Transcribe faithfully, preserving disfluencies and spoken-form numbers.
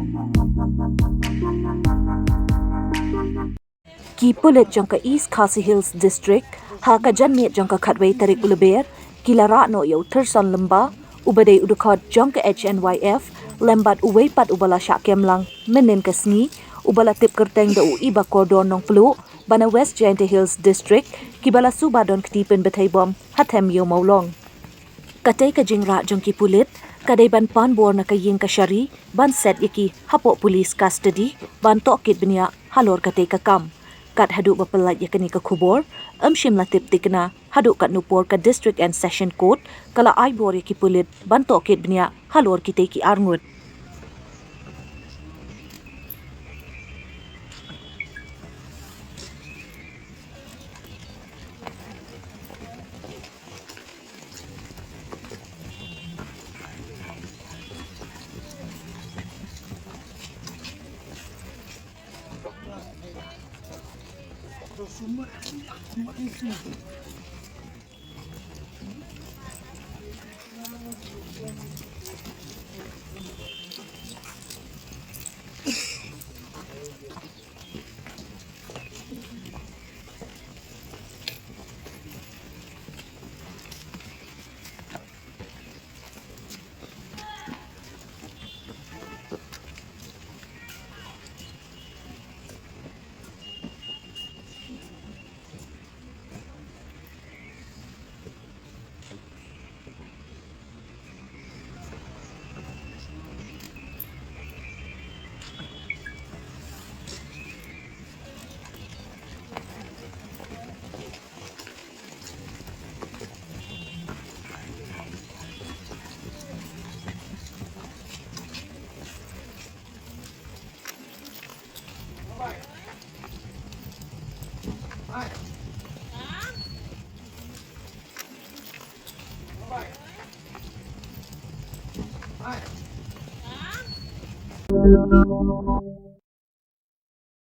Ki pulit jong ka East Khasi Hills District ha ka janmiet jong ka khatwei tarik u Lber ki la rah noh ïa u Tyrson Lymba uba dei u dkhot jong ka H N Y F lem bad uwei pat uba la shah kem lang mynnin ka sngi uba la tip kyrteng da u Iba Kordor Nongpluh ba na West Jaintia Hills District kiba la suba don kti pynbthei bom ha them ïew Mawlong. Katei ka jingrah jong ki pulit ka dei ban pan bor na ka ïing ka shari ban set ïa ki hapoh police custody ban tohkit bniah halor katei ka kam. Kat haduh ba pyllait ïa kane ka khubor ym shym la tip thikna haduh katno por ka District and Session Court ka la ai bor ïa ki pulit ban tohkit bniah halor kitei ki arngut.